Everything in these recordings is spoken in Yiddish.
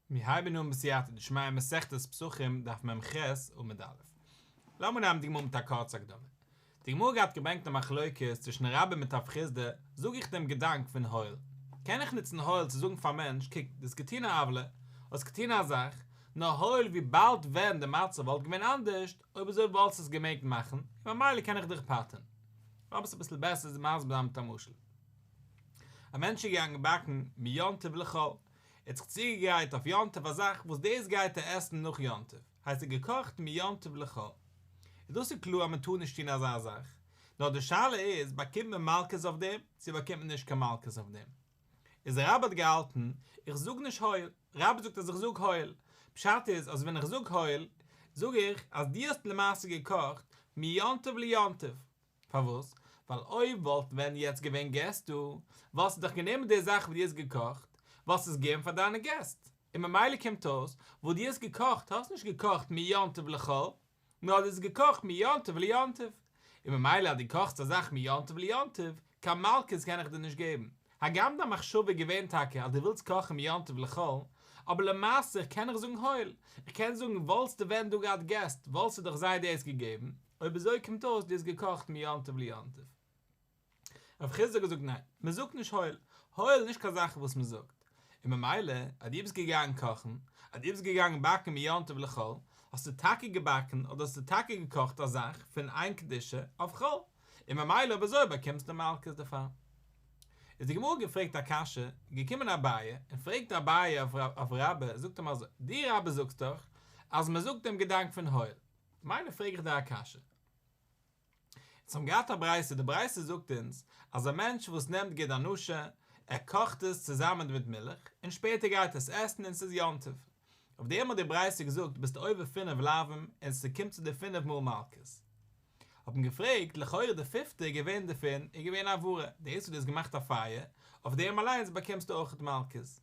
מיר הייבן אן בסייעתא דשמיא מסכת פסחים דף מ"ח עמוד א'. לאמיר נעמען די גמרא מיט א קורצע הקדמה. די גמרא גייט געברענגט א מחלוקת צווישן רבה מיט רב חסדא, זאג איך דעם געדאנק פון הואיל. קען איך נוצן הואיל צו זאגן פאר א מענטש, קוק, דו האסט געטון א עוולה, האסט געטון א זאך, נאר הואיל וויבאלד ווען די מצב וואלט געווען אנדערשט, אויב אזוי וואלסטו עס געמעגט מאכן, און ממילא קען איך דיך פטר'ן. לאמיר עס אביסל בעסער מסביר זיין מיט א משל. א מענטש איז געגאנגען באקן מיום טוב לחול, ער האט זיך צוגעגרייט אויף יום טוב א זאך וואס דאס גייט ער עסן נאך יום טוב, הייסט ער געקאכט מיום טוב לחול. איז דאס איז קלאר אז מען טאר נישט טון אזא זאך, נאר די שאלה איז באקומט מען מלקות אויף דעם, צו באקומט מען נישט קיין מלקות אויף דעם. איז רבה האט געהאלטן, איך זאג נישט הואיל, רבה זאגט אז איך זאג הואיל, פשט איז אז ווען איך זאג הואיל, זאג איך אז דו האסט למעשה געקאכט מיום טוב ליום טוב, פארוואס? ווייל אויב וואלט ווען יעצט געווען געסט דא, וואלסטו דאך גענומען די זאך וואס דו האסט געקאכט, וואלסט עס געגעבן פאר דיינע געסט, און ממילא קומט אויס, וואס דו האסט געקאכט האסט נישט געקאכט מיום טוב לחול, נאר דו האסט געקאכט מיום טוב ליום טוב, און ממילא אז דו קאכסט א זאך מיום טוב ליום טוב, קיין מלקות קען איך דיר נישט געבן, הגם דיין מחשבה איז געווען טאקע אז דו ווילסט קאכן מיום טוב לחול, אבער למעשה קען איך זאגן הואיל, איך קען זאגן וואלסטו ווען דא געהאט געסט וואלסטו דאך זיי דאס געגעבן, אויב אזוי קומט אויס דו האסט געקאכט מיום טוב ליום טוב. רב חסדא האט געזאגט ניין, מען זאגט נישט הואיל, הואיל איז נישט קיין זאך וואס מען זאגט, און ממילא אז דו ביסט געגאנגען קאכן, אז דו ביסט געגאנגען באקן מיום טוב לחול, האסטו טאקע געבאקן אדער האסטו טאקע געקאכט א זאך פון איין קדושה אויף חול, און ממילא אויב אזוי באקומסטו מלקות דערפאר. איז די גמרא געפרעגט א קשיא, געקומען אביי און פרעגט אביי אויף רבה, זאגט אים אזוי, דו רבה זאגסט דאך אז מען זאגט דעם געדאנק פון הואיל, ממילא פרעג איך דיר א קשיא. אונז האבן געהאט א ברייתא, די ברייתא זאגט אונז אז א מענטש וואס נעמט גיד הנשה, ער קאכט עס צוזאמען מיט מילך, און שפעטער גייט ער עס עסן און ס'איז יום טוב. אויף דעם האט די ברייתא געזאגט ביסט עובר פינף לאווים און ס'קומט צו דיר פינף מאל מלקות. האט מען געפרעגט, לכאורה די פיפטע איז געווען דערפון איז געווען הבערה, דאס וואס דו האסט געמאכט א פייער, אויף דעם אליינס באקומסטו אויכעט מלקות.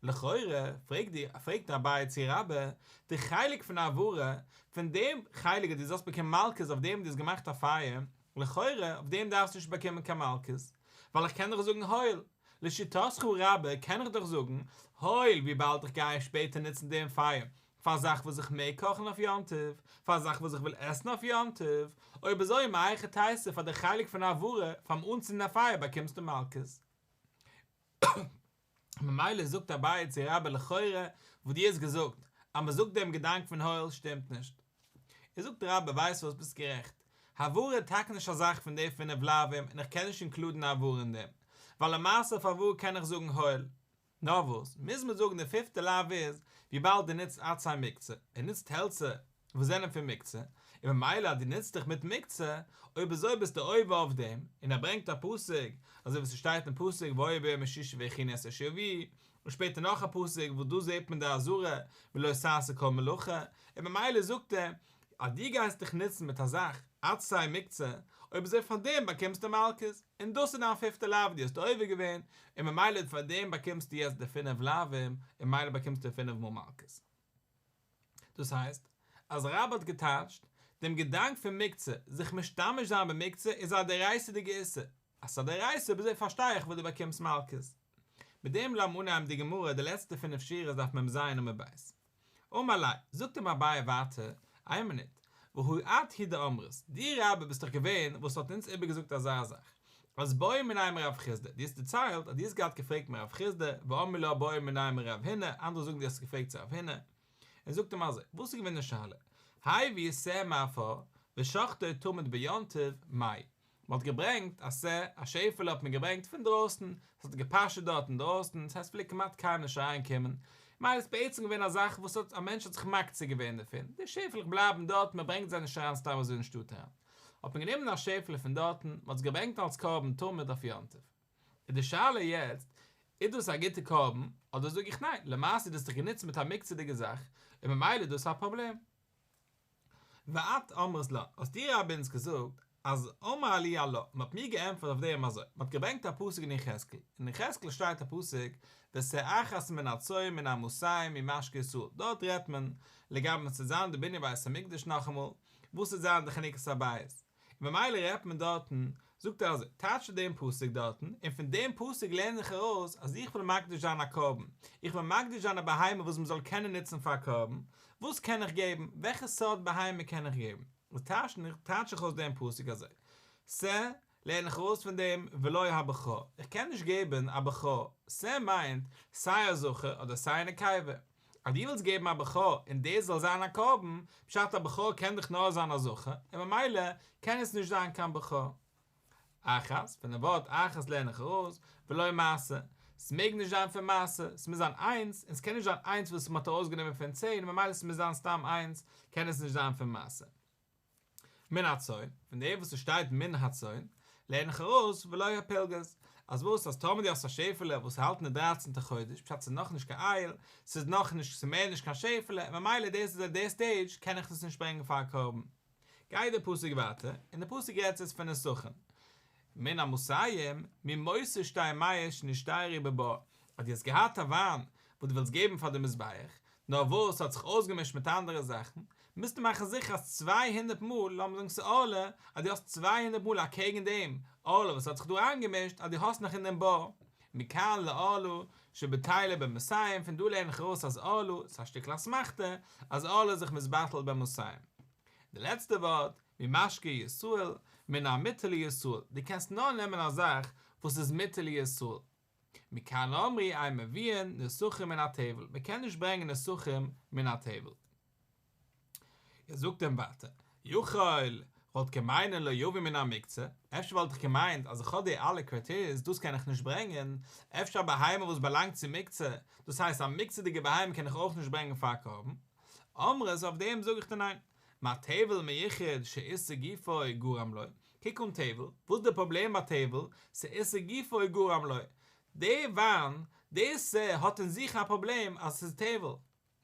לכאורה, פרעגט די, פרעגט אביי צו רבה, די חלק פון הבערה, פון דעם חלק אז דו זאלסט באקומען מלקות אויף דעם דו האסט געמאכט א פייער, לכאורה, אויף דעם דארפסטו נישט באקומען קיין מלקות, ווייל איך קען דאך זאגן הואיל, לשיטתך רבה קען איך דאך זאגן, הואיל וויבאלד איך גיי שפעטער נוצן דעם פייער פאר א זאך וואס איך מעג קאכן אויף יום טוב, פאר א זאך וואס איך וויל עסן אויף יום טוב, אויב אזוי מהיכי תיתי פאר די חלק פון הבערה פארן אנצינדן א פייער באקומסטו מלקות. ממילא זאגט אביי צו רבה לכאורה וואס דו האסט געזאגט אז מען זאגט דעם געדאנק פון הואיל שטימט נישט. איז זאגט רבה ווייסט וואס ביסט גערעכט, הבערה איז טאקע נישט א זאך פון די פינף לאווים און איך קען נישט אינקלודן הבערה אין דעם, ווייל למעשה אויף הבערה קען איך זאגן הואיל. נאר וואס, מוז מען זאגן די פיפטע לאו איז, וויבאלד דו נוצט עצי מוקצה, ער נוצט העלצער וואס זענען פון מוקצה, און ממילא אז דו נוצט דיך מיט מוקצה, אויב אזוי ביסטו עובר אויף דעם, און ער ברענגט א פסוק, אזוי ווי ס'שטייט אין פסוק והיה ביום השישי והכינו את אשר יביאו, און שפעטער נאך א פסוק וואס דא זעט מען די אזהרה ולא תעשה כל מלאכה, און ממילא זאגט ער, אז דו גייסט דיך נוצן מיט א זאך, עצי מוקצה, אויב אזוי פאר דעם באקומסטו מלקות, און דאס איז דיין פיפטע לאו דו האסט עובר געווען, און ממילא פאר דעם באקומסטו יעצט די פינף לאווים, און ממילא באקומסטו פינף מאל מלקות. דאס הייסט, אז רבה האט געטייטשט, דעם געדאנק פון מוקצה, זיך משתמש זיין במוקצה איז א דאורייתא'דיגע איסור, אז ס'איז א דאורייתא אויב אזוי פארשטיי איך וואס דו באקומסט מלקות. מיט דעם לאמיר אנהייבן די גמרא די לעצטע פינף שורות דף מ"ז עמוד ב'. אמר ליה, זאגט אים אביי ווייטער, איין מינוט, והא את הוא דאמרת, דו רבה ביסט דאך געווען וואס האט אונז איבערגעזאגט אזא זאך, אז בעו מיניה מרב חסדא, דו האסט דערציילט אז דו האסט געהאט געפרעגט מרב חסדא, ואמרי לה בעו מיניה מרב הונא, אנדערע זאגן דו האסט געפרעגט צו רב הונא, ער זאגט אים אזוי, וואס איז געווען די שאלה? הביא שה מעפר ושחטו תמיד ביום טוב, מהו? מען האט געברענגט א שה, א שעפעלע האט מען געברענגט פון דרויסן, עס האט געפאשעט דארט אינדרויסן, עס הייסט פלעגט כמעט קיינער נישט אריין קומען, מילא איז בעצם געווען א זאך וואס האט א מענטש האט זיך מקצה געווען דערפון, די שעפעלעך בלייבן דארט, מען ברענגט זיי נישט אריין סתם אזוי אין שטאט אריין, האט מען גענומען א שעפעלע פון דארטן, מען האט עס געברענגט אלס קרבן תמיד אויף יום טוב. איז די שאלה יעצט, איז דאס א גוטע קרבן, אדער זאג איך ניין, למעשה איז דאס זיך גענוצט מיט א מוקצה'דיגע זאך, און ממילא איז דאס א פראבלעם. ואת אמרת לן, האסט דו רבה אונז געזאגט, אז אמרו לי עלה, מען האט מיר געענטפערט אויף דעם אזוי, מען האט געברענגט א פסוק אין יחזקאל, אין יחזקאל שטייט א פסוק, ושה אחת מן הצאן מן המאתים ממשקה ישראל, דארט רעדט מען לגבי ווען ס'וועט זיין די בנין בית המקדש נאכאמאל, וואס וועט זיין די חנוכת הבית, און ממילא רעדט מען דארטן. זאגט ער אזוי, טייטשט ער דעם פסוק דארטן, און פון דעם פסוק לערן איך ארויס אז איך וויל מקדיש זיין א קרבן, איך וויל מקדיש זיין א בהמה וואס מען זאל קענען נוצן פאר א קרבן, וואס קען איך געבן, וועלכע סארט בהמה קען איך געבן? איז טייטש איך אויס דעם פסוק אזוי, שה לערן איך ארויס פון דעם ולא הבכור, איך קען נישט געבן א בכור, שה מיינט סיי א זכר אדער סיי א נקבה, אז דו ווילסט געבן א בכור און דאס זאל זיין א קרבן, פשט א בכור קען דאך נאר זיין א זכר, און ממילא קען עס נישט זיין קיין בכור. אחת, פון דעם ווארט אחת לערן איך ארויס, ולא מעשר, ס'מעג נישט זיין פון מעשר, ס'מוז זיין איינס, און ס'קען נישט זיין איינס וואס מ'האט ארויסגענומען פון צען, ממילא ס'מוז זיין סתם איינס, קען עס נישט זיין פון מעשר. מן הצאן, פון דעם וואס עס שטייט מן הצאן, לערן איך ארויס ולא הפלגס, אז וואס אז טאמער דו האסט א שעפעלע וואס האלט אין די דרייצענטע חודש, פשט ס'איז נאכנישט קיין איל, ס'איז נאכנישט ס'איז מער נישט קיין שעפעלע, ממילא דאס איז אט די סטעידזש קען איך עס נישט ברענגען פאר א קרבן. גייט דער פסוק ווייטער, און דער פסוק רעדט יעצט פון נסכים. מן המאתים, ממותר שתי מאות שנשתיירו בבור, אז דו האסט געהאט א וויין וואס דו ווילסט געבן פאר די מזבח, נאר וואס ס'האט זיך אויסגעמישט מיט אנדערע זאכן, מוזטו מאכן זיכער אז 200 מאל, לאמיר זאגן ס'איז ערלה, אז דו האסט 200 מאל אקעגן דעם ערלה וואס האט זיך דא איינגעמישט, אז דו האסט נאך אין דעם בור. מכאן לערלה שבטלה במאתים, פון דא לערן איך ארויס אז ערלה, ס'איז א שטיקל אסמכתא, אז ערלה איז זיך מתבטל במאתים. די לעצטע ווארט, ממשקה ישראל, מן המותר לישראל, דו קענסט נאר נעמען א זאך וואס איז מותר לישראל. מכאן אמרו אין מביאין נסכים מן הטבל, מען קען נישט ברענגען נסכים מן הטבל. ער זאגט אים ווייטער, יכול, כ'וואלט קען מיינען לא יביא מן המוקצה, אפשר וואלט איך געמיינט אז איך האב די אלע קרייטעריעס דאס קען איך נישט ברענגען, אפשר א בהמה וואס באלאנגט צו מוקצה, דאס הייסט א מוקצה'דיגע בהמה קען איך אויך נישט ברענגען פאר א קרבן. אמרת אויף דעם זאג איך דיר ניין, מה טבל מיוחד שאיסור גופו גרם לו, קוק אן טבל, וואס איז די פראבלעם ביי טבל, ס'איסור גופו גרם לו, די וויין, די שה האט אין זיך א פראבלעם אז ס'איז טבל,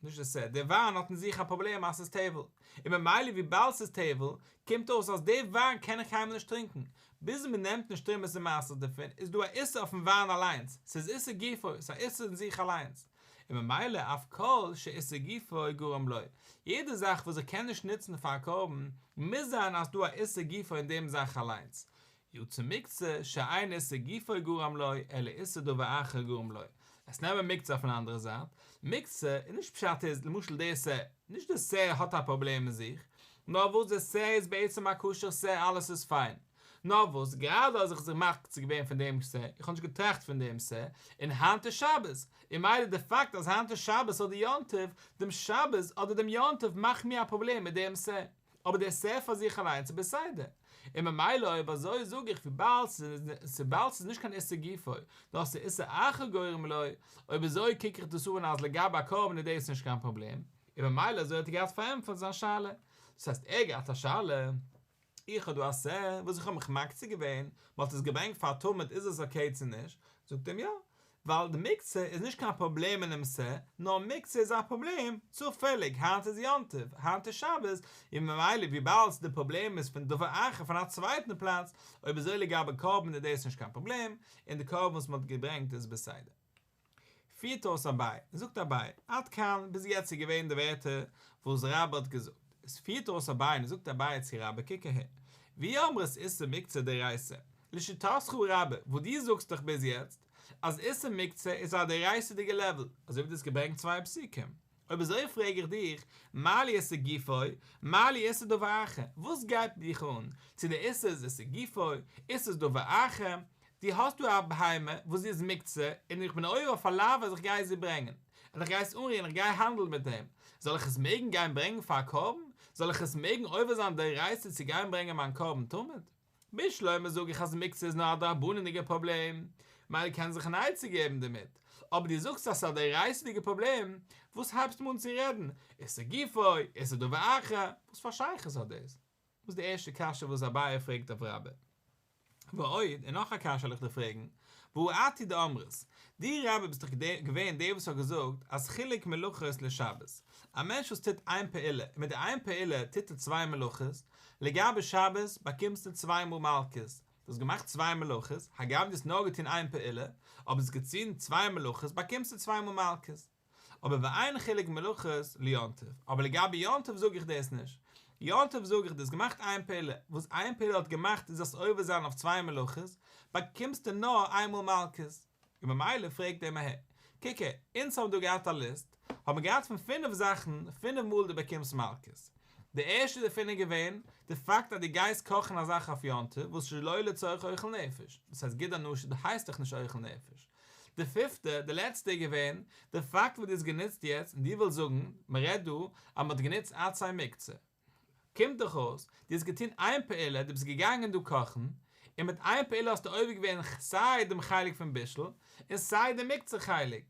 נישט די שה, די וויין האט אין זיך א פראבלעם אז ס'איז טבל, און ממילא וויבאלד ס'איז טבל, קומט אויס אז די וויין קען איך קיינמאל נישט טרינקען, ביז מ'נעמט נישט תרומות און מעשרות דערפון, איז דא א איסור אויפן וויין אליינס, ס'איז איסור גופו, ס'איז א איסור אין זיך אליינס. און ממילא אף כל שאיסור גופו גרם לו, יעדע זאך וואס איך קען נישט נוצן פאר א קרבן, מוז זיין אז ס'דא א איסור גופו אין דעם זאך אליינס. יצא מוקצה שאין איסור גופו גרם לו, אלא איסור דבר אחר גרם לו. עס נעמען מוקצה אויפן אנדערע זייט, מוקצה איז נישט פשט איז למשל די שה, נישט די שה האט א פראבלעם אין זיך, נאר וואס די שה איז בעצם א כשר שה אלעס איז פיין, נאר וואס, גראדע האב איך זיך מקצה געווען פון דעם שה, איך האב נישט געטראכט פון דעם שה, און היינט איז שבת, און מילא די פאקט אז היינט איז שבת אדער יום טוב, דעם שבת אדער דעם יום טוב מאכט מיר א פראבלעם מיט דעם שה, אבער דער שה פאר זיך אליינס איז בסדר. און ממילא אויב אזוי זאג איך וויבאלד וויבאלד ס'איז נישט קיין איסור גופו, נאר ס'איז איסור אחר גורם לו, אויב אזוי קוק איך דאס אן אז לגבי א קרבן איז דאס נישט קיין פראבלעם, און ממילא אזוי האט ער געהאט פארענטפערט זיין שאלה. דאס הייסט ער האט געהאט א שאלה. איך האב דא א שה וואס איך האב מיך מקצה געווען, מען האט עס געברענגט פאר א תמיד איז עס אקעי צו נישט, זאגט אים יא, ווייל די מוקצה איז נישט קיין פראבלעם אינעם שה, נאר מוקצה איז א פראבלעם צופעליג היינט איז יום טוב, היינט איז שבת, און ממילא וויבאלד די פראבלעם איז פון דבר אחר פון א צווייטן פלאץ, אויב אזוי לגבי קרבן איז דאס נישט קיין פראבלעם, און די קרבן וואס מען האט געברענגט איז בסדר. פירט אויס אביי, זאגט אביי, עד כאן, ביז יעצט איז געווען די ווערטער וואס רבה האט געזאגט, עס פירט אויס אביי און זאגט אביי צו רבה קוק אהער, ואי אמרת איסור מוקצה דאורייתא, לשיטתך רבה, וואס דו זאגסט דאך ביז יעצט, אז איסור מוקצה איז א דאורייתא'דיגע לעוול, אזוי ווי דו האסט געברענגט צוויי פסוקים, אויב אזוי פרעג איך דיך, מה לי איסור גופו, מה לי איסור דבר אחר, וואס גייט דיך אן, צו די איסור איז איסור גופו, איסור דבר אחר, דו האסט דא א בהמה וואס זי איז מוקצה, און איך בין עובר אויף א לאו אז איך גיי זי ברענגען, און איך גיי עס אנרירן, איך גיי האנדלן מיט דעם, זאל איך עס מעגן גיין ברענגען פאר א קרבן? זאל איך עס מעגן עובר זיין דאורייתא צו גיין ברענגען מיין קרבן תמיד? בשלמא זאג איך אז מוקצה איז נאר א דרבנן'דיגע פראבלעם, מילא קען זיך אן עצה געבן דערמיט, אבער דו זאגסט אז ס'איז א דאורייתא'דיגע פראבלעם, וואס הייבסטו אן צו רעדן, איסור גופו, איסור דבר אחר, וואס פאר שייכות האט דאס? דאס איז די ערשטע קשיא וואס אביי פרעגט אויף רבה. ועוד, און נאך א קשיא וועל איך דיר פרעגן, והא אתו דאמרת, דו רבה ביסט דאך געווען דער וואס האט געזאגט אז חילוק מלאכות לשבת, א מענטש וואס טוט איין פעולה און מיט די איין פעולה טוט ער צוויי מלאכות, לגבי שבת באקומסטו צוויי מאל מלקות, דו האסט געמאכט צוויי מלאכות, הגם דו האסט נאר געטון איין פעולה, אבער האסט געטון צוויי מלאכות באקומסטו צוויי מאל מלקות. אבער ואין חילוק מלאכות ליום טוב, אבער לגבי יום טוב זאג איך דאס נישט. יום טוב זאג איך דו האסט געמאכט איין פעולה, וואס איין פעולה האט געמאכט דו זאלסט עובר זיין אויף צוויי מלאכות, באקומסטו נאר איינמאל מלקות. און ממילא פרעגט ער אים אהער, קוק הער, אונז האבן דא געהאט א ליסט, האבן מיר געהאט פון פינף זאכן, פינף מאל דו באקומסט מלקות. די ערשטע דערפון איז געווען, די פאקט אז דו גייסט קאכן א זאך אויף יום טוב וואס שלא לצורך אוכל נפש, דאס הייסט גיד הנשה, דו הייסט דאך נישט אוכל נפש. די פיפטע, די לעצטע איז געווען, די פאקט וואס דו האסט גענוצט יעצט, און דו ווילסט זאגן, מען רעדט דא אז מען האט גענוצט עצי מוקצה. קומט דאך אויס, דו האסט געטון איין פעולה, דו ביסט געגאנגען דא קאכן, און מיט איין פעולה האסטו עובר געווען סיי דעם חלק פון בישול, און סיי דעם מוקצה חלק.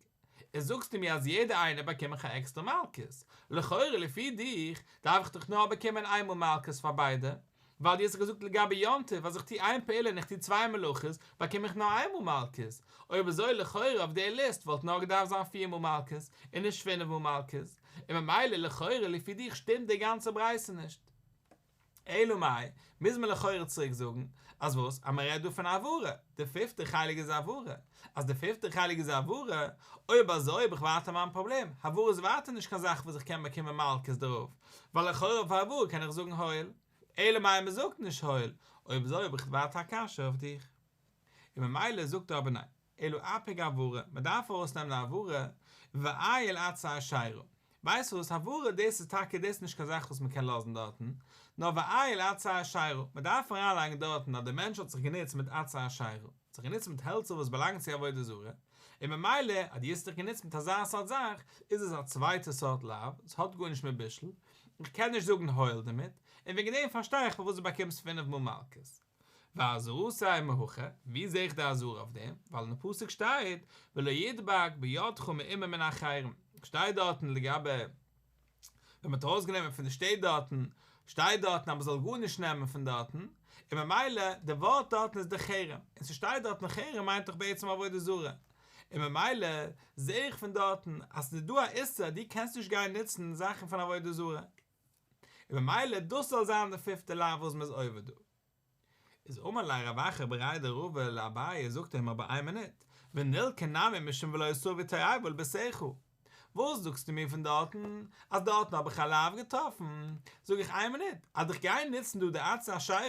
איז זאגסטו מיר אז יעדע איינער באקום איך א עקסטער מלקות? לכאורה לפי דיך דארף איך דאך נאר באקומען איינמאל מלקות פאר ביידע, ווייל דו האסט געזאגט לגבי יום טוב אז איך טו איין פעולה און איך טו צוויי מלאכות באקום איך נאר איינמאל מלקות, אויב אזוי לכאורה אויף די ליסט וואלט נאר געדארפט זיין פיר מאל מלקות און נישט פינף מאל מלקות, און ממילא לכאורה לפי דיך שטימט די גאנצע ברייתא נישט. אלא מאי, מוז מען לכאורה צוריק זאגן, אז וואס? אז מען רעדט דא פון הבערה, די פיפטע חלק איז הבערה, אז די פיפטע חלק איז הבערה, אויב אזוי האב איך ווייטער מיין פראבלעם, הבערה איז ווייטער נישט קיין זאך וואס איך קען באקומען מלקות דערויף, ווייל לכאורה אויף הבערה קען איך זאגן הואיל, אלא מאי מען זאגט נישט הואיל, אויב אזוי האב איך ווייטער א קשיא אויף דיך. און ממילא זאגט ער אבער ניין, אלא אפיק הבערה, מען דארף ארויסנעמען הבערה, ועייל עצי אשירה. ווייסט וואס, הבערה דאס איז טאקע דאס איז נישט קיין זאך וואס מען קען לאזן דארטן, נאר ועייל עצי אשירה, מען דארף אריינלייגן דארטן אז דער מענטש האט זיך גענוצט מיט עצי אשירה, האט זיך גענוצט מיט העלצער וואס באלאנגן צו עבודה זרה, און ממילא אז דו האסט דיך גענוצט מיט אזא סארט זאך, איז עס א צווייטע סארט לאו, עס האט גארנישט מיט בישול, איך קען נישט זאגן הואיל דערמיט, און וועגן דעם פארשטיי איך פארוואס דו באקומסט פינף מאל מלקות. ואזהרתיה מהכא, ווי זעה איך די אזהרה אויף דעם? ווייל אין פסוק שטייט ולא ידבק בידך מאומה מן החרם, שטייט דארטן לגבי ווען מען האט ארויסגענומען פון די שטעט דארטן, שטייט דארטן אז מען זאל גארנישט נעמען פון דארטן, און ממילא די ווארט דארטן איז די חרם, און ס'שטייט דארטן חרם מיינט דאך בעצם עבודה זרה, און ממילא זעה איך פון דארטן אז ס'איז דא א איסור דו קענסט נישט גיין נוצן זאכן פון עבודה זרה. און ממילא דאס זאל זיין די פיפטע לאו וואס מ'איז עובר דא. איז אמר ליה רב אחא בריה דרבא לאביי זאגט ער אים אבער איין מינוט, ונלכי נמי משום ולא תביא תועבה אל ביתך, וואס זאגסטו מיר פון דארטן אז דארטן האב איך א לאו געטראפן, זאג איך איין מינוט, אז איך גיי נוצן דא די עצי אשירה,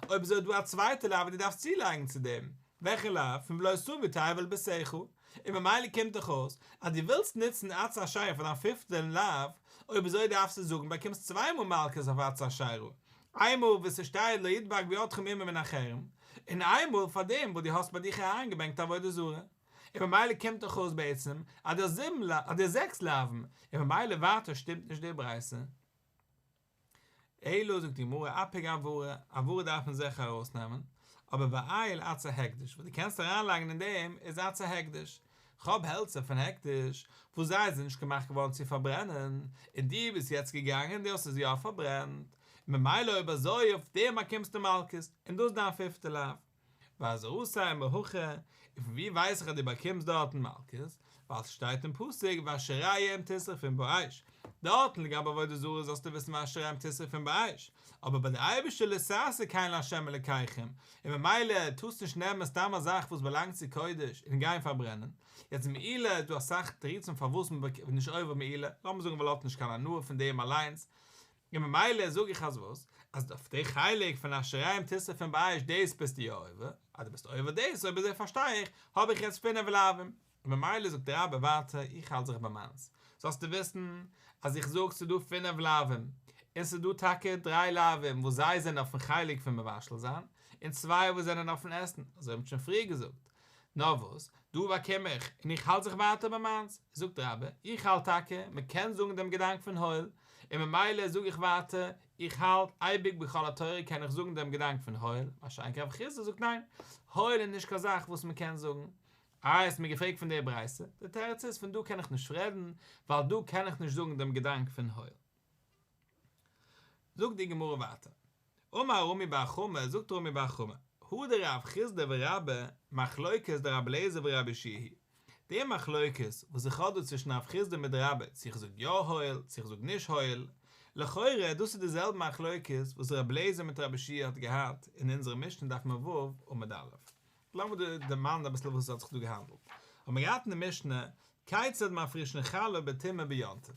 אויב אזוי איז דא א צווייטע לאו וואס דו דארפסט צולייגן צו דעם, וועלכע לאו? פון ולא תביא תועבה אל ביתך, און ממילא קומט דאך אויס אז דו ווילסט נוצן עצי אשירה פאר דיין פיפטע לאו, אויב אזוי דארפסטו זאגן באקומסט צוויי מאל מלקות אויף עצי אשירה, איינמאל וואס ס'שטייט לא ידבק בידך מאומה מן החרם, און איינמאל פאר דעם וואס דו האסט ביי דיך אריינגעברענגט עבודה זרה. און ממילא קומט דאך אויס בעצם אז דו האסט זיבן אז דו האסט זעקס לאווין, און ממילא ווייטער שטימט נישט די ברייתא. אלא זאגט די גמרא אפיק הבערה, הבערה דארף מען זיכער ארויסנעמען, אבער ועייל עצי הקדש, וואס דו קענסט אריינלייגן אין דעם איז עצי הקדש, כ'האב העלצער פון הקדש וואס זיי זענען נישט געמאכט געווארן צו פארברענען, און דו ביסט יעצט געגאנגען און דו האסט עס יא פארברענט, ממילא אויב אזוי אויף דעם באקומסטו מלקות, און דאס איז דיין פיפטע לאו. ואזהרתיה מהכא, און פון ווי ווייס איך אז דו באקומסט דארטן מלקות? ווייל ס'שטייט אין פסוק ואשריהם תשרפון באש, דארטן לגבי עבודה זרה זאלסטו וויסן ואשריהם תשרפון באש, אבער ביי די אייבערשטער לא תעשו כן לה' אלקיכם, און ממילא טארסט נישט נעמען סתם א זאך וואס באלאנגט צו קודש און גיין פארברענען. יעצט מעילה איז דא אסאך תירוצים פארוואס מען איז נישט עובר מעילה, לאמיר זאגן ווייל ער האט נישט קיין הנאה פון דעם אליינס, און ממילא זאג איך אז וואס? אז אויף די חלק פון אשריהם תשרפון באש דאס ביסטו יא עובר, אז דו ביסט עובר דאס אויב אזוי פארשטיי איך, האב איך יעצט פינף לאווים, און ממילא זאגט רבה ווייטער איך האלט זיך ביי מיינס, זאלסטו וויסן אז איך זאג ס'איז דא פינף לאווים, און ס'איז דא טאקע דריי לאווים וואס זיי זענען אויפן חלק פון מבשל זיין, און צוויי וואס זענען אויפן עסן, אזוי האט מען שוין פריער געזאגט, נאר וואס, דא באקום איך, און איך האלט זיך ווייטער ביי מיינס, זאגט רבה, איך האלט טאקע, מען קען זאגן דעם געדאנק פון הואיל, און ממילא זאג איך ווייטער, איך האלט, אייביג בכל התורה קען איך זאגן דעם געדאנק פון הואיל, מה שאין כן רב חסדא זאגט ניין, הואיל איז נישט קיין זאך וואס מען קען זאגן. איי האסט מיר געפרעגט פון דער ברייתא, דער תירוץ איז פון דא קען איך נישט רעדן, ווייל דא קען איך נישט זאגן דעם געדאנק פון הואיל. זאגט די גמרא ווייטער, אמר רמי בר חמא, זאגט רמי בר חמא, הא דרב חסדא ורבה, מחלוקת דרבי אליעזר ורבי יהושע היא די מחלוקת וואס איך האב דא צווישן רב חסדא מיט רבה, צו איך זאג יא הואיל, צו איך זאג נישט הואיל, לכאורה דאס איז די זעלבע מחלוקת וואס רבי אליעזר מיט רבי יהושע האט געהאט אין אונזערע משנה דף מ"ו עמוד א'. לאמיר דא דערמאנען אביסל וואס עס האט זיך דא געהאנדלט. האבן מיר געהאט אין די משנה, כיצד מפרישין חלה בטומאה ביום טוב.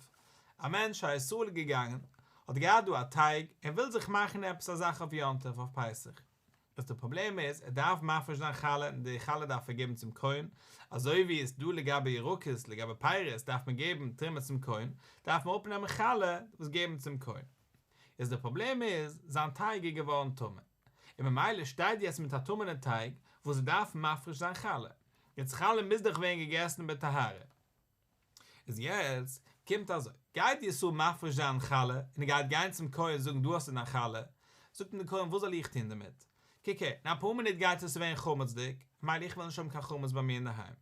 א מענטש א ישראל איז געגאנגען, האט געהאט דא א טייג און וויל זיך מאכן עפעס א זאך אויף יום טוב אויף פסח, וואס די פראבלעם איז ער דארף מפריש זיין חלה און די חלה דארף ער געבן צום כהן, אזוי ווי עס דא לגבי ירקות לגבי פירות דארף מען געבן תרומה צום כהן, דארף מען אפנעמען חלה וואס געבן צום כהן. איז די פראבלעם איז זיין טייג איז געווארן טמא, און ממילא שטייט יעצט מיט א טמא'נע טייג וואס ער דארף מפריש זיין חלה, יעצט חלה מוז דאך ווערן געגעסן בטהרה. איז יעצט קומט אזוי, גייט די ישראל מפריש זיין חלה, און ער גייט גיין צום כהן זאגן דא האסטו דיין חלה, זאגט אים דער כהן וואס זאל איך טון דערמיט, קוק הער, אין אפאר מינוט גייט עס ווערן חמצ'דיג, ממילא איך וויל נישט האבן קיין חמץ ביי מיר אינדערהיים,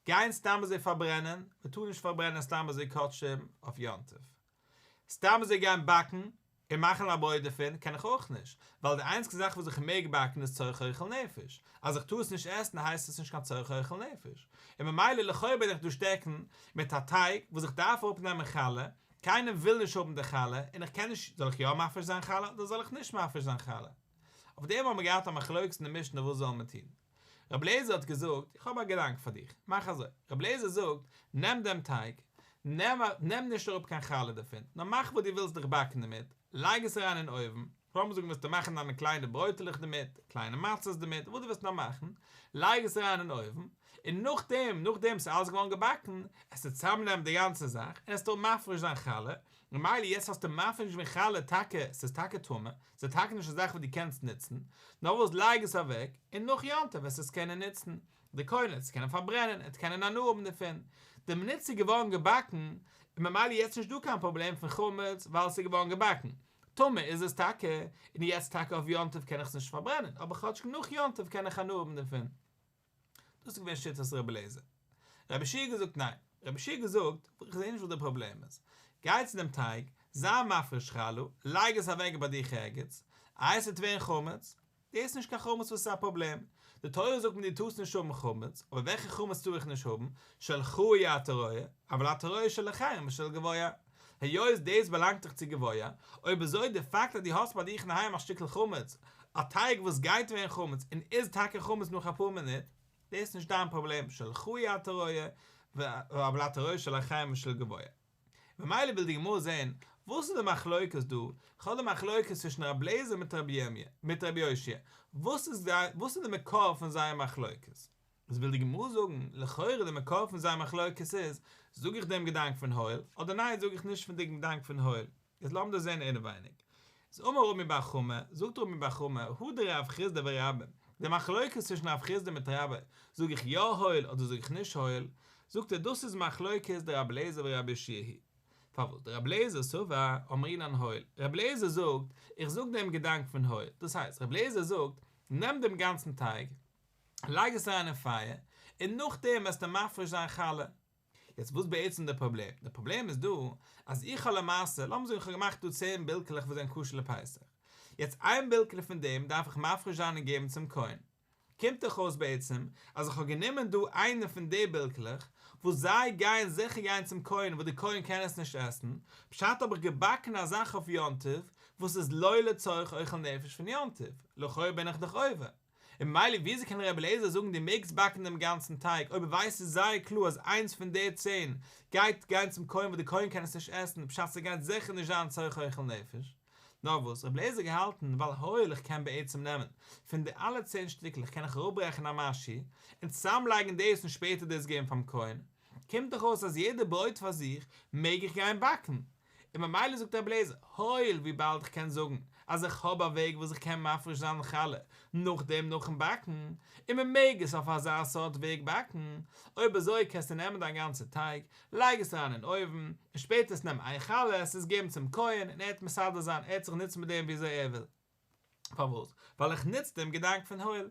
גיין סתם אזוי פארברענען, מען טאר נישט פארברענען סתם אזוי קדשים אויף יום טוב, סתם אזוי גיין באקן און מאכן א ברויט דערפון קען איך אויך נישט, ווייל די איינציגסטע זאך וואס איך מעג באקן איז צורך אוכל נפש, אז איך טאר עס נישט עסן הייסט עס נישט קיין צורך אוכל נפש, און ממילא לכאו' בין איך דא שטעקן מיט א טייג וואס איך דארף אראפנעמען חלה, קיינער וויל נישט האבן די חלה, און איך קען נישט, זאל איך יא מפריש זיין חלה אדער זאל איך נישט מפריש זיין חלה? אויף דעם האבן מיר געהאט א מחלוקת אין די משנה וואס זאל מען טון. רבי אליעזר האט געזאגט, איך האב א געדאנק פאר דיך, מאך אזוי, רבי אליעזר זאגט, נעם דעם טייג, נעם נעם נישט אראפ קיין חלה דערפון, נאר מאך וואס דו ווילסט דיך באקן דערמיט, לייג עס אריין אין אויוון, לאמיר זאגן ווילסטו מאכן דיינע קליינע ברויטעלעך דערמיט, קליינע מצות דערמיט, וואס דו ווילסט נאר מאכן, לייג עס אריין אין אויוון, און נאכדעם, נאכדעם ס'איז אלעס געווארן געבאקן, עסטו צוזאמנעמען די גאנצע זאך, און עסטו מפריש זיין חלה, ממילא יעצט האסטו מפריש געווען חלה טאקע, ס'איז טאקע טמא, ס'איז טאקע נישט א זאך וואס דו קענסט נוצן, נאר וואס לייג עס אוועק, און נאך יום טוב וועסטו עס קענען נוצן, די כהן וועט עס קענען פארברענען, ער וועט קענען הנאה האבן דערפון, די מינוט ס'איז געווארן געבאקן, איז ממילא יעצט נישט דא קיין פראבלעם פון חמץ ווייל ס'איז געווארן געבאקן, טמא איז עס טאקע, און יעצט טאקע אויף יום טוב קען איך עס נישט פארברענען, אבער כאטש נאך יום טוב קען איך הנאה האבן דערפון. דאס איז געווען שיטת רבי אליעזר. רבי יהושע האט געזאגט ניין. רבי יהושע האט געזאגט, איך זע נישט וואס די פראבלעם איז. גיי צו דעם טייג, זיי מפריש חלה, לייג עס אוועק ביי דיך ערגעץ, איי עס וועט ווערן חמץ? דאס איז נישט קיין חמץ וואס איז א פראבלעם. די תורה זאגט מיר דו טארסט נישט האבן חמץ, אבער וועלכע חמץ טאר איך נישט האבן? שלך אי אתה רואה, אבל אתה רואה של אחרים ושל גבוה. היות דאס באלאנגט דאך צו גבוה, אויב אזוי די פאקט אז דו האסט ביי דיך אינדערהיים א שטיקל חמץ, א טייג וואס גייט ווערן חמץ און איז טאקע חמץ נאך אפאר מינוט, דאס איז נישט דיין פראבלעם, שלך אי אתה רואה, אבל אתה רואה של אחרים ושל גבוה. ממילא וויל די גמרא זען, וואס איז די מחלוקת דא, כ'האב די מחלוקת צווישן רבי אליעזר מיט רבי ירמי', מיט רבי יאשיה, וואס איז וואס איז די מקור פון זייער מחלוקת? איז וויל די גמרא זאגן, לכאורה די מקור פון זייער מחלוקת איז, זאג איך דעם געדאנק פון הואיל, אדער ניין זאג איך נישט פון די געדאנק פון הואיל. איז לאמיר דאס זען אינעווייניג. איז אמר רמי בר חמא, זאגט רמי בר חמא, הא דרב חסדא ורבה, די מחלוקת צווישן רב חסדא מיט רבה, זאג איך יא הואיל אדער זאג איך נישט הואיל, זאגט ער דאס איז מחלוקת דרבי אליעזר ורבי יהושע היא. פארוואס דרבי אליעזר סבר אמרינן הואיל, רבי אליעזר זאגט, איך זאג דעם געדאנק פון הואיל, דאס הייסט, רבי אליעזר זאגט, נעם דעם גאנצן טייג, לייג עס אריין אין פייער, און נאכדעם וועסטו מפריש זיין חלה. יעצט וואס בעצם די פראבלעם? די פראבלעם איז דא, אז איך האב למעשה, לאמיר זאגן איך האב געמאכט דא צען בילקעלעך וואס זענען כשר לפסח. יעצט איין בילקעלע פון דעם דארף איך מפריש זיין און געבן צום כהן. קומט דאך אויס בעצם, אז איך האב גענומען דא איינע פון די בילקעלעך, וואס זיי גייען זיכער גיין צום כהן וואס די כהן קען עס נישט עסן, פשט האב איך געבאקן א זאך אויף יום טוב, וואס איז לא לצורך אוכל נפש פון יום טוב, לכאו' בין איך דאך עובר. און ממילא וויאזוי קען רבי אליעזר זאגן דו מעגסט באקן דעם גאנצן טייג אויב ער ווייסט זייער קלאר אז איינס פון די צען גייט גיין צום כהן וואס די כהן קען עס נישט עסן פשט ס'גייט זיכער נישט זיין צורך אוכל נפש. נאר וואס רבי אליעזר געהאלטן ווייל הואיל איך קען בעצם נעמען פון די אלע צען שטיקלעך קען איך אראפברעכן א משהו און צוזאמלייגן דאס און שפעטער דאס געבן פארן כהן קומט דאך אויס אז יעדע ברויט פאר זיך מעג איך גיין באקן, און ממילא זאגט רבי אליעזר, הואיל וויבאלד איך קען זאגן אז איך האב א וועג וואס איך קען מפריש זיין חלה נאכדעם נאכן באקן, און מען מעג עס אויף אזא סארט וועג באקן, אויב אזוי קענסטו נעמען דיין גאנצע טייג, לייג עס אריין אין אויוון, און שפעטער עס נעם איין חלה, עס עס געבן צום כהן, און ער וועט מסדר זיין, ער וועט זיך נוצן מיט דעם וויאזוי ער וויל. פארוואס? ווייל איך נוץ דעם געדאנק פון הואיל.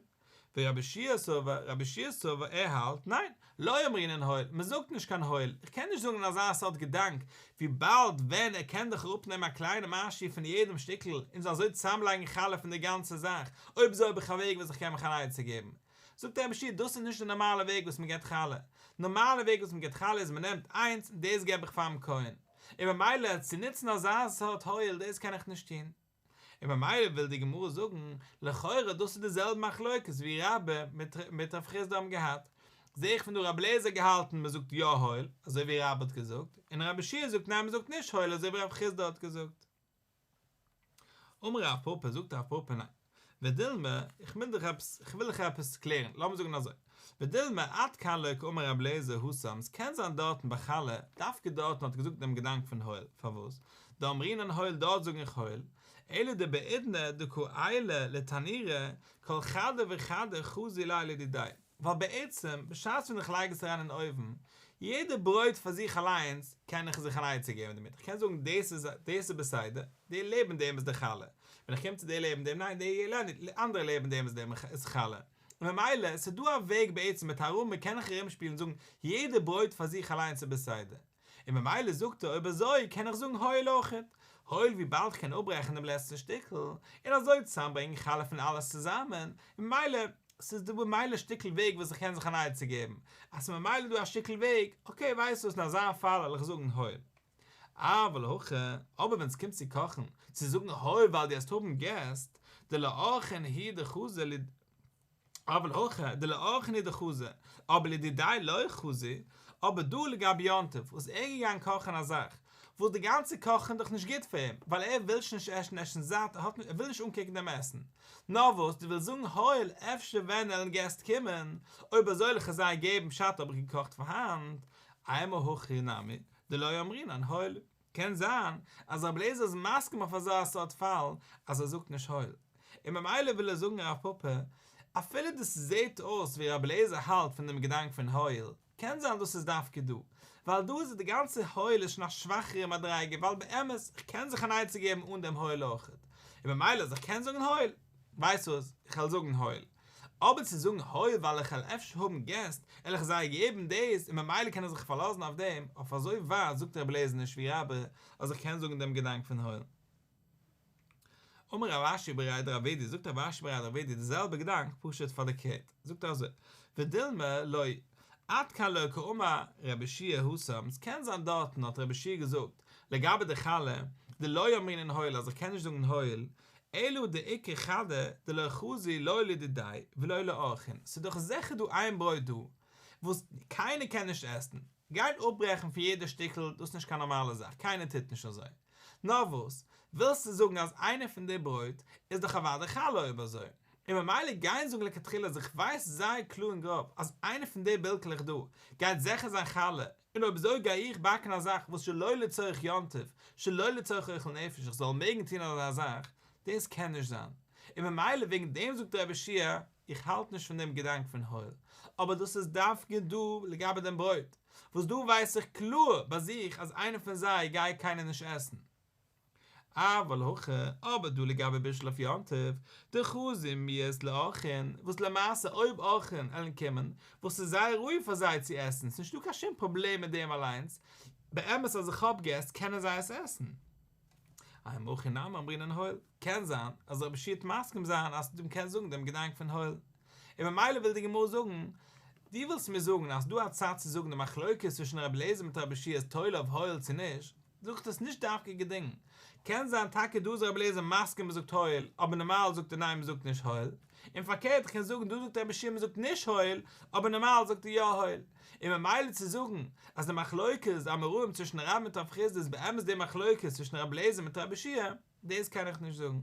ורבי יהושע סבר, רבי יהושע סבר, ער האלט, ניין, לא אמרינן הואיל, מען זאגט נישט קיין הואיל, איך קען נישט זאגן אזא סארט געדאנק, וויבאלד ווען ער קען דאך אראפנעמען א קליינע משהו פון יעדעם שטיקל און זיי אזוי צוזאמלייגן חלה פון די גאנצע זאך, אויב אזוי האב איך א וועג וואס איך קען מיך אן עצה געבן. זאגט רבי יהושע דאס איז נישט די נארמאלע וועג וואס מען געבט חלה, נארמאלע וועג וואס מען געבט חלה איז מען נעמט איינס און דאס געב איך פאר'ן כהן, און ממילא צו נוצן אזא סארט הואיל דאס קען איך נישט טון. און ממילא וויל די גמרא זאגן, לכאורה דאס איז די זעלבע מחלוקת ווי רבה מיט רב חסדא האבן געהאט, זעה איך פון דא רבי אליעזר געהאלטן מען זאגט יא הואיל, אזוי ווי רבה האט געזאגט, און רבי יהושע זאגט ניין מען זאגט נישט הואיל אזוי ווי רב חסדא האט געזאגט. אמר רב פפא, זאגט רב פפא ניין, ודילמא, איך וויל דיך עפעס, איך וויל דיך עפעס קלערן, לאמיר זאגן אזוי, ודילמא עד כאן לא קאמר רבי אליעזר התם, ס'קען זיין דארטן ביי חלה, דווקא דארטן האט ער געזאגט דעם געדאנק פון הואיל, פארוואס? דאמרינן הואיל דארט זאג איך הואיל, אלא דבעידנא דקא עיילי לתנורא, כל חדא וחדא חזי ליה לדידיה, ווייל בעצם, בשעת ווען איך לייג עס אריין אין אויוון, יעדע ברויט פאר זיך אליינס, קען איך זיך אן עצה געבן דערמיט, איך קען זאגן דאס איז דאס איז בסדר, די לעבן דעם איז די חלה, ווען איך קום צו די לעבן דעם, ניין די אנדערע לעבן דעם איז דעם איז חלה, און ממילא, ס'איז דא א וועג בעצם מיט הערמה קען איך ארומשפילן און זאגן יעדע ברויט פאר זיך אליינס איז בסדר. און ממילא זאגט ער אויב אזוי קען איך זאגן הואיל אויכעט, הואיל וויבאלד כ'קען אפברעכן דעם לעצטן שטיקל, און אזוי צוזאמברענגען חלה פון אלעס צוזאמען, און ממילא ס'איז דא ממילא שטיקל וועג וואס איך קען זיך אן עצה געבן, אז ס'איז ממילא דא א שטיקל וועג, אקעי ווייסט וואס אין אזא פאל וועל איך זאגן הואיל. אבל הכא, אבער ווען ס'קומט צו קאכן, צו זאגן הואיל ווייל דו וועסט האבן געסט, דלאורחין הוא דחזי ל. אבל הכא דלאורחין הוא דחזי, אבער לדידיה לא חזי, אבער דא לגבי יום טוב וואס ער איז געגאנגען קאכן א זאך וואס די גאנצע קאכן איז דאך נישט גוט פאר אים ווייל ער וויל שוין נישט עסן ער איז שוין זאט ער האט ער וויל נישט אנקוקן דעם עסן נאר וואס דו ווילסט זאגן הואיל אפשר ווען עלן געסט קומען אויב אזוי וועל איך זיי געבן פשט האב איך געקאכט פאר היינט אימא הכי נמי דלא אמרינן הואיל קען זיין אז רבי אליעזר איז מסכים אויף אזא סארט פאל אז ער זאגט נישט הואיל, און ממילא וויל ער זאגן רב פפא, אפילו דאס זעהט אויס ווי רבי אליעזר האלט פון דעם געדאנק פון הואיל, קען זיין דאס איז דווקא דא, ווייל דא איז די גאנצע הואיל איז שוין א שוואכערע מדריגה ווייל באמת איך קען זיך אן עצה געבן אן דעם הואיל אויכעט, און ממילא אז איך קען זאגן הואיל, ווייסט וואס, איך וועל זאגן הואיל. אבער צו זאגן הואיל ווייל איך וועל אפשר האבן געסט, וועל איך זיי געבן דאס און ממילא קען איך זיך פארלאזן אויף דעם, אויף אזוי ווייט זאגט רבי אליעזר נישט ווי רבה אז איך קען זאגן דעם געדאנק פון הואיל. אמר רב אשי בריה דרב אידי, זאגט רב אשי בריה דרב אידי די זעלבע געדאנק פשוט פארקערט, זאגט ער אזוי, ודילמא לא, עד כאן לא קאמר רבי יהושע התם, ס'קען זיין דארטן האט רבי יהושע געזאגט לגבי די חלה, דלא אמרינן הואיל אז איך קען נישט זאגן הואיל, אלא דאיכא חדא דלא חזי לא לדידיה ולא לאורחין, ס'איז דאך זיכער דא איין ברויט דא וואס קיינער קען נישט עסן, גיין אפברעכן פון יעדע שטיקל דאס איז נישט קיין נארמאלע זאך, קיינער טוט נישט אזוי, נאר וואס ווילסטו זאגן אז איינע פון די ברויט איז דאך אוודאי חלה אויב אזוי, און ממילא גיין זאגן לכתחילה אז איך ווייס זייער קלאר און גראב אז איינע פון די בילקעלעך דא גייט זיכער זיין חלה, און אויב אזוי גיי איך באקן א זאך וואס שלא לצורך יום טוב, שלא לצורך אוכל נפש, איך זאל מעגן טון אזא זאך, דאס קען נישט זיין. און ממילא וועגן דעם זאגט רבי יהושע, איך האלט נישט פון דעם געדאנק פון הואיל, אבער דאס איז דווקא דא לגבי דעם ברויט, וואס דא ווייס איך קלאר ביי זיך אז איינע פון זיי גייט קיינער נישט עסן. אבל הכא, אבער דא לגבי בישול אויף יום טוב, דחזי מיהת לאורחין, וואס למעשה אויב אורחין עלן קומען, וואס איז זייער ראוי פאר זיי צו עסן, ס'נישטא קיין שום פראבלעם מיט דעם אליינס, באמת אז איך האב געסט קענען זיי עס עסן. אימא הכי נמי אמרינן הואיל, קען זיין אז רבי יהושע וועט מסכים זיין אז דו קענסט זאגן דעם געדאנק פון הואיל. און ממילא וויל די גמרא זאגן, דו ווילסט מיר זאגן אז ס'דא א צד צו זאגן די מחלוקת צווישן רבי אליעזר מיט רבי יהושע איז תולה אויף הואיל צו נישט, זאגט עס נישט דווקא געדינגען. קען זיין טאקע דא איז רבי אליעזר מסכים מ'זאגט הואיל, אבער נארמאל זאגט ער ניין מ'זאגט נישט הואיל. און פארקערט איך קען זאגן דא זאגט רבי יהושע מ'זאגט נישט הואיל, אבער נארמאל זאגט ער יא הואיל. און ממילא צו זאגן אז די מחלוקת אמוראים צווישן רבה מיט רב חסדא איז באמת די מחלוקת צווישן רבי אליעזר מיט רבי יהושע, דאס קען איך נישט זאגן.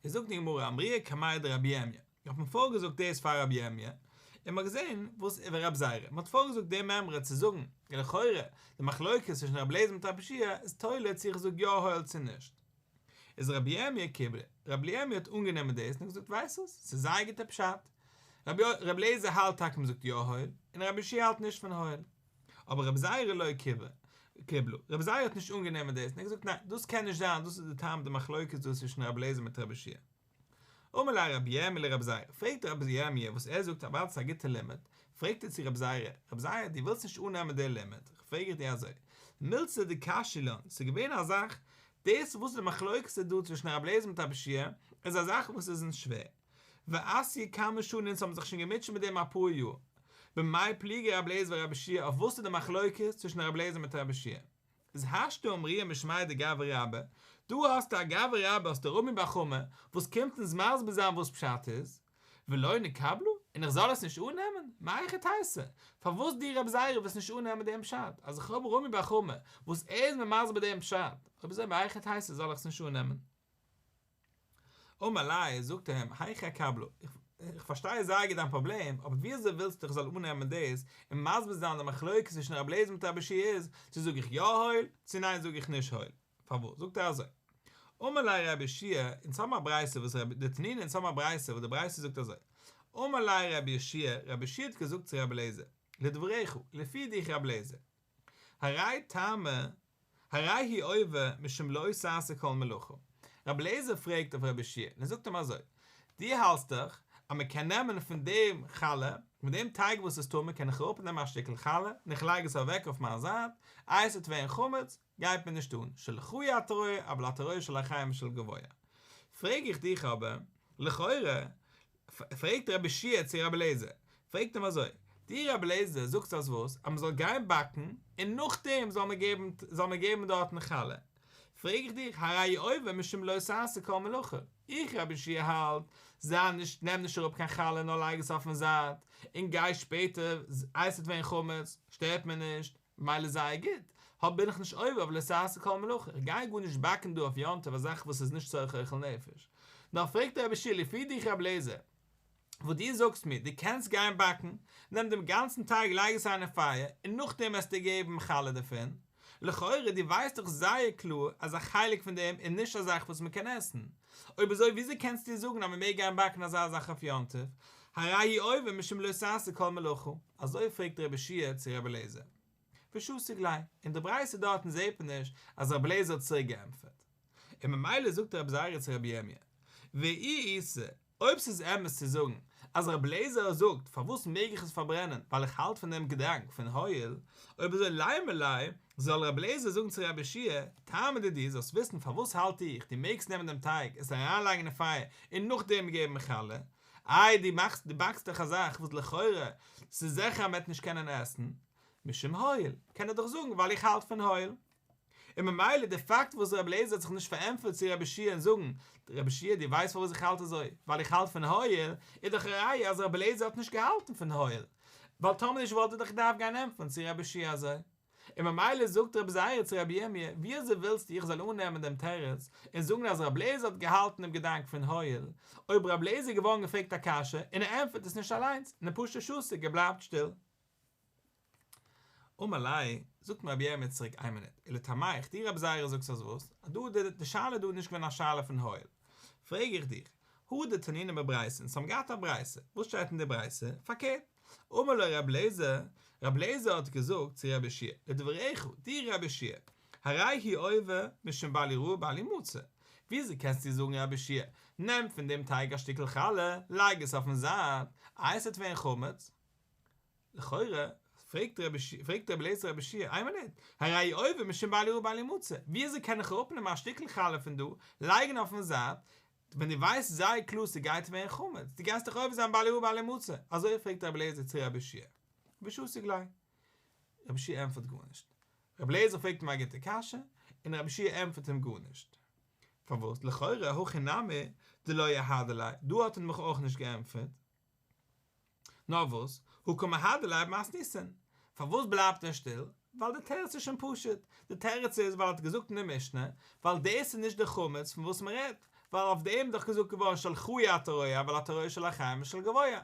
איז זאגט די גמרא אמרוה קמיה דרבי ירמיה, האט מען פארגעזאגט דאס פאר רבי ירמיה, און מ'האט געזען וואס ורבי זירא, מ'האט פארגעזאגט די מימרא צו זאגן, לכאורה, די מחלוקת צווישן רבי אליעזר מיט רבי יהושע איז תולה צו איך זאג יא הואיל צו נישט. איז רבי ירמיה קיבלה, רבי ירמיה האט אנגענומען דאס און געזאגט ווייסט וואס, ס'איז זייער גוטע פשט, רבי אליעזר האלט טאקע מ'זאגט יא הואיל, און רבי יהושע האלט נישט פון הואיל. אבער רבי זירא לא קיבלה, רבי זירא האט נישט אנגענומען דאס, און ער האט געזאגט ניין, דאס קען נישט זיין, דאס איז די טעם די מחלוקת דא צווישן רבי אליעזר מיט רבי יהושע. אמר ליה רבי ירמי' לרבי זירא, פרעגט רבי ירמי' וואס ער זאגט אוודאי ס'איז א גוטע לימוד, פרעגט ער צו רבי זירא, רבי זירא דו ווילסט נישט אננעמען די לימוד, פרעג איך דיר אזוי, מילתא דקשיא לן, ס'איז געווען א זאך, דאס וואס די מחלוקת איז דא צווישן רבי אליעזר מיט רבי יהושע, איז א זאך וואס איז אונז שווער, ואתיא כמה שני אונז האבן זיך שוין געמוטשעט מיט דעם אפאר יאר. במאי פליגי רבי אליעזר ורבי יהושע אויף וואס איז די מחלוקת צווישן רבי אליעזר מיט רבי יהושע? איז השתא אמרוה משמיה דגברא רבה, דא האסטו א גברא רבה האסטו רמי בר חמא וואס קומט אונז מסביר זיין וואס פשט איז, ולא נקבלה? און איך זאל עס נישט אננעמען? מהיכי תיתי? פארוואס דו רבי זירא וועסט נישט אננעמען דעם פשט אז איך האב רמי בר חמא וואס ער איז מיר מסביר דעם פשט, אויב אזוי מהיכי תיתי זאל איך עס נישט אננעמען? אמר ליה, זאגט ער אים, היכי אקבלה, איך פארשטיי זייער גוט דיין פראבלעם, אבער ווי אזוי ווילסטו איך זאל אננעמען דאס און מסביר זיין די מחלוקת צווישן רבי אליעזר מיט רבי יהושע איז, צו זאג איך יא הועיל, צו ניין זאג איך נישט הועיל. פארוואס זאגט ער אזוי? אמר ליה רבי יהושע, אונז האבן א ברייתא וואס רבי, דתנינא אונז האבן א ברייתא וואס די ברייתא זאגט אזוי, אמר ליה רבי יהושע, רבי יהושע האט געזאגט צו רבי אליעזר, לדבריך, לפי דיך רבי אליעזר, הרי טעמא, הרי הוא עובר משום לא תעשה כל מלאכה. רבי אליעזר פרעגט אויף רבי יהושע און ער זאגט אים אזוי, דו האלטסט דאך אז מען קען נעמען פון דעם חלה, פון דעם טייג וואס איז טמא קען איך אראפנעמען א שטיקל חלה און איך לייג עס אוועק אויף מיין זייט, איי עס וועט ווערן חמץ, גייט מיר נישט אן, שלך אי אתה רואה, אבל אתה רואה של אחרים ושל גבוה. פרעג איך דיך אבער, לכאורה, פרעגט רבי יהושע צו רבי אליעזר, פרעגט אים אזוי, דו רבי אליעזר זאגסט אז וואס? אז מען זאל גיין באקן און נאכדעם זאל מען געבן זאל מען געבן דארטן חלה. פרעג איך דיך, הרי הוא עובר משום לא תעשה כל מלאכה, איך רבי יהושע האלט, זיי נישט, נעם נישט אראפ קיין חלה נאר לייג עס אויפן זייט, און גיי שפעטער, איי עס וועט ווערן חמץ, שטערט מיר נישט, ממילא זייער גוט, האב בין איך נישט עובר אויף לא תעשה כל מלאכה, איך גיי גארנישט באקן דא אויף יום טוב א זאך וואס איז נישט צורך אוכל נפש. נאר פרעגט רבי יהושע לפי דיך רבי אליעזר, וואס דו זאגסט מיר, דו קענסט גיין באקן, נעם דעם גאנצן טייג לייג עס אריין אין פייער, און נאכדעם וועסטו געבן חלה דערפון, לכאורה דו ווייסט דאך זייער קלאר אז א חלק פון דעם איז נישט א זאך וואס מען קען עסן, אויב אזוי וויאזוי קענסטו זאגן אז מען מעג גיין באקן אזא זאך אויף יום טוב, הרי הוא עובר משום לא תעשה כל מלאכה. אזוי פרעגט רבי יהושע צו רבי אליעזר. ושתיק ליה, אין די ברייתא דארטן זעט מען נישט אז רבי אליעזר האט צוריק געענטפערט. און ממילא זאגט רבי זירא צו רבי ירמיה, ואי איתא, אויב ס'איז אמת צו זאגן אז רבי אליעזר זאגט פארוואס מעג איך עס פארברענען ווייל איך האלט פון דעם געדאנק פון הועיל, אויב אזוי לימא ליה, זאל רבי אליעזר זאגן צו רבי יהושע, טעמא דידי זאלסט וויסן פארוואס האלט איך דו מעגסט נעמען דעם טייג עס אריינלייגן אין פייער און נאכדעם געבן חלה, איי דו מאכסט דו באקסט דאך א זאך וואס לכאורה ס'איז זיכער אז מ'וועט נישט קענען עסן, משום הועיל, קען ער דאך זאגן ווייל איך האלט פון הועיל. און ממילא די פאקט וואס רבי אליעזר האט זיך נישט פארענטפערט צו רבי יהושע און זאגן, רבי יהושע דו ווייסט פארוואס איך האלט אזוי, ווייל איך האלט פון הועיל, איז דאך א ראיה אז רבי אליעזר האט נישט געהאלטן פון הועיל, ווייל טאמער נישט וואלט ער דאך געדארפט גיין ענטפערן צו רבי יהושע אזוי. און ממילא זאגט רבי זירא צו רבי ירמי', ווי אזוי ווילסטו איך זאל אננעמען דעם תירוץ און זאגן אז רבי אליעזר האט געהאלטן דעם געדאנק פון הועיל, אויב רבי אליעזר איז געווארן געפרעגט א קשיא און ער ענטפערט עס נישט אליינס, און ער פשוט שתיק ער בלייבט שטיל. אמר ליה, זאגט אים רבי ירמי' צוריק איין מינוט, ולטעמיך, דו רבי זירא זאגסט אז וואס? אז דא די די שאלה דא איז נישט געווען א שאלה פון הועיל. פרעג איך דיך, הא דתנינא בברייתא, אונז האבן געהאט א ברייתא, וואס שטייט אין די ברייתא? פארקערט, אמר לו רבי אליעזר, רבי אליעזר האט געזאגט צו רבי יהושע, לדבריך, דו רבי יהושע, הרי הוא עובר משום בל יראה בל ימצא, וויאזוי קענסטו זאגן רבי יהושע, נעם פון דעם טייג א שטיקל חלה, לייג עס אויפן זייט, איי עס וועט ווערן חמץ? לכאורה, פרעגט רבי פרעגט רבי אליעזר רבי יהושע, איין מינוט, הרי הוא עובר משום בל יראה בל ימצא, וויאזוי קען איך אראפנעמען א שטיקל חלה פון דא, לייגן אויפן זייט, ווען דו ווייסט זייער קלאר ס'גייט ווערן חמץ, דו גייסט דאך עובר זיין בל יראה בל ימצא, אזוי פרעגט רבי אליעזר צו רבי יהושע. ושתיק ליה. רבי יהושע ענטפערט גארנישט. רבי אליעזר פרעגט אים א גוטע קשיא, און רבי יהושע ענטפערט אים גארנישט. פארוואס? לכאורה הכא נמי דלא אהדר ליה, דא האט ער מיך אויך נישט געענטפערט. נאר וואס, הא קא מהדר ליה במתניתין. פארוואס בלייבט ער שטיל? ווייל די תירוץ איז שוין פשוט. די תירוץ איז ווייל ער האט געזאגט אין די משנה, ווייל דאס איז נישט די חמץ פון וואס מען רעדט, ווייל אויף דעם איז דאך געזאגט געווארן שלך אי אתה רואה אבל אתה רואה של אחרים ושל גבוה.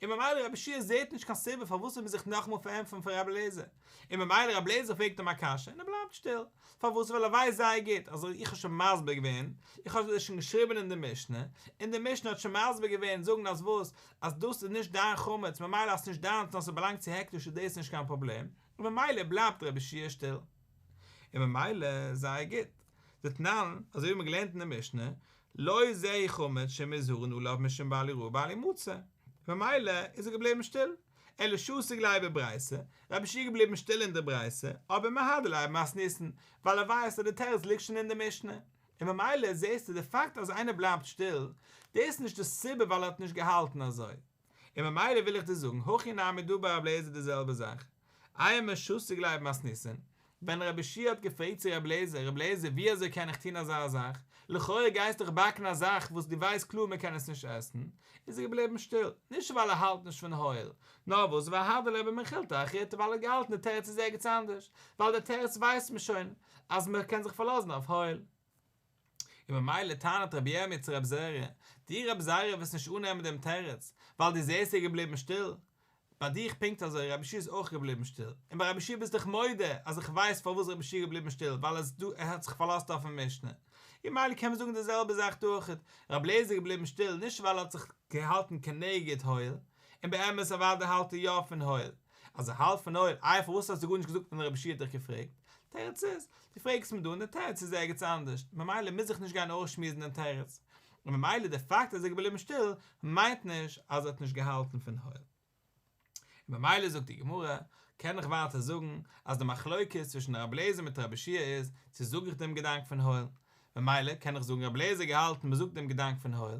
און ממילא רבי יהושע זעהט נישט קיין סיבה פארוואס זאל מען זיך נאכאמאל פארענטפערן פאר רבי אליעזר. און ממילא רבי אליעזר פרעגט אים א קשיא און ער בלייבט שטיל. פארוואס? ווייל ער ווייסט זייער גוט אז איך האב שוין מסביר געווען, איך האב דאס שוין געשריבען אין די משנה, און די משנה האט שוין מסביר געווען זאגן אז וואס? אז דאס איז נישט דיין חמץ, ממילא אז ס'נישט דיינס נאר ס'באלאנגט צו הקדש איז דאס נישט קיין פראבלעם, און ממילא בלייבט רבי יהושע שטיל. און ממילא זייער גוט. דתנן, אזוי ווי מ'האט געלערנט אין די משנה, לא זה חמץ שמוזהרין עליו משום בל יראה בל ימצא, ממילא איז ער געבליבן שטיל. אלא שתיק ליה בברייתא, רבי יהושע איז געבליבן שטיל אין די ברייתא, אבער מהדר ליה במתניתין, ווייל ער ווייסט אז די תירוץ ליגט שוין אין די משנה. און ממילא זעסטו די פאקט אז איינער בלייבט שטיל, דאס איז נישט די סיבה ווייל ער האט נישט געהאלטן אזוי. און ממילא וויל איך דיר זאגן, הכי נמי דא ביי רבי אליעזר די זעלבע זאך. אימא שתיק ליה במתניתין. ווען רבי יהושע האט געפרעגט צו רבי אליעזר, רבי אליעזר ווי אזוי קען איך טון אזא זאך, לכאורה גייסט דאך באקן א זאך וואס דו ווייסט קלאר מען קען עס נישט עסן, איז ער געבליבן שטיל, נישט ווייל ער האלט נישט פון הואיל, נאר וואס והדר ליה במכילתא אחריתי ווייל ער האט געהאלטן די תירוץ איז ערגעץ אנדערש, ווייל די תירוץ ווייסט מען שוין אז מען קען זיך פארלאזן אויף הואיל. און ממילא טענה'ט רבי ירמי' צו רבי זירא, דו רבי זירא וועסט נישט אננעמען דעם תירוץ, ווייל דו זעסט ער איז געבליבן שטיל, ביי דיך פונקט אזוי, רבי יהושע איז אויך געבליבן שטיל, און ביי רבי יהושע ביסט דאך מודה אז איך ווייס פארוואס רבי יהושע איז געבליבן שטיל, ווייל עס דא ער האט זיך פארלאזט אויפן משנה. און ממילא קען מען זאגן די זעלבע זאך דא אויכעט, רבי אליעזר איז געבליבן שטיל נישט ווייל ער האט זיך געהאלטן כנגד הואיל, און באמת אוודאי האלט ער יא פון הואיל, אז ער האלט פון הואיל, איי פארוואס האסטו גארנישט געזאגט ווען רבי יהושע האט דיך געפרעגט? תירוץ איז, דו פרעגסט מיר דא און די תירוץ איז ערגעץ אנדערש, ממילא מוז איך נישט גיין אויסשמועסן דעם תירוץ, און ממילא די פאקט אז ער איז געבליבן שטיל מיינט נישט אז ער האט נישט געהאלטן פון הואיל. און ממילא זאגט די גמרא, קען איך ווייטער זאגן אז די מחלוקת צווישן רבי אליעזר מיט רבי יהושע איז צו זאג איך דעם געדאנק פון הואיל, ממילא קען איך זאגן רבי אליעזר געהאלטן מ'זאגט דעם געדאנק פון הואיל,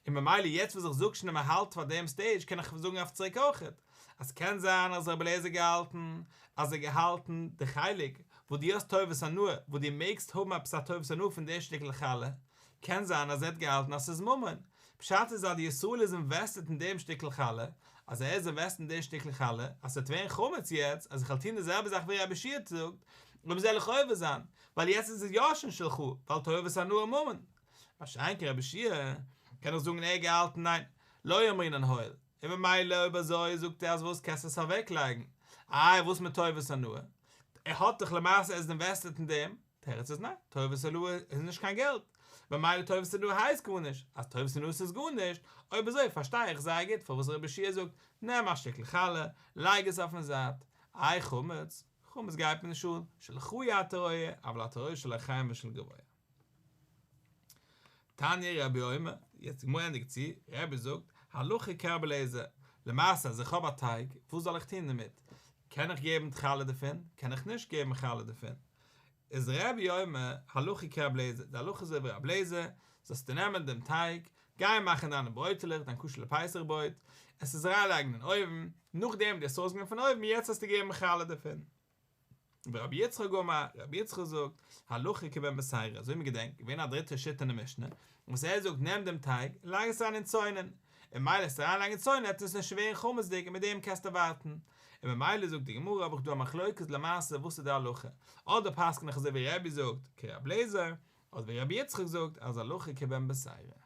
און ממילא יעצט וואס איך זאג שוין אז מ'האלט פאר דעם סטעידזש קען איך זאגן אויף צוריק אויכעט אז קען זיין אז רבי אליעזר געהאלטן אז ער געהאלטן די חלק וואס דו האסט טובת הנאה וואס דו מעגסט האבן עפעס א טובת הנאה פון די שטיקל חלה קען זיין אז ער האט געהאלטן אז ס'איז ממון פשט איז אז די ישראל איז אינוועסטעט אין דעם שטיקל חלה אז ער איז אינוועסטעט אין דעם שטיקל חלה אז ס'וועט ווערן חמץ יעצט אז איך וועל טון די זעלבע זאך ווי רבי יהושע זאגט אויב זאל איך עובר זיין ווייל יעצט איז עס יא שוין שלך, ווייל טובת הנאה ממון. מה שאין כן רבי יהושע, קען איך זאגן ער האט געהאלטן ניין, לא אמרינן הואיל, און ממילא אויב אזוי זאגט ער אז וואס קענסט עס אוועק לייגן, איי וואס מיט טובת הנאה, ער האט דאך למעשה ער איז אינוועסטעט אין דעם, תירוץ איז ניין, טובת הנאה איז נישט קיין געלט, ממילא טובת הנאה הייסט גארנישט, אז טובת הנאה איז גארנישט, אויב אזוי פארשטיי איך זייער גוט פארוואס רבי יהושע זאגט, נעם א שטיקל חלה, לייג עס אויפן זייט, איי חמץ, חמץ גייט מיר נישט אן, שלך אי אתה רואה, אבל אתה רואה של אחרים ושל גבוה. תניא רבי אומר, יעצט די גמרא ענדיגט צו, רבי זאגט, הלכה כרבי אליעזר, למעשה אז איך האב א טייג, וואס זאל איך טון דערמיט? קען איך געבן חלה דערפון? קען איך נישט געבן חלה דערפון? איז רבי אומר, הלכה כרבי אליעזר, די הלכה איז אזוי ווי רבי אליעזר, זאלסטו נעמען דעם טייג, גיי מאכן דיינע ברויטעלעך, דיין כשר לפסח ברויט, עס איז אריינלייגן אין אויוון, נאכדעם דו האסט ארויסגענומען פון אויוון, יעצט זאלסטו געבן חלה דערפון. ורבי יצחק אמר, רבי יצחק זאגט, הלכה כבן בתירא, אזוי ווי מען געדענקט, געווען א דריטע שיטה אין די משנה, וואס ער זאגט נעם דעם טייג, לייג עס אריין אין צונן, און ממילא עס אריינלייגן אין צונן וועט עס נישט ווערן חמצ'דיג און מיט דעם קענסטו ווארטן. און ממילא זאגט די גמרא האב איך דא א מחלוקת למעשה וואס איז די הלכה, אדער פסק'ן איך אזוי ווי רבי זאגט, כרבי אליעזר, אדער ווי רבי יצחק זאגט אז הלכה כבן בתירא.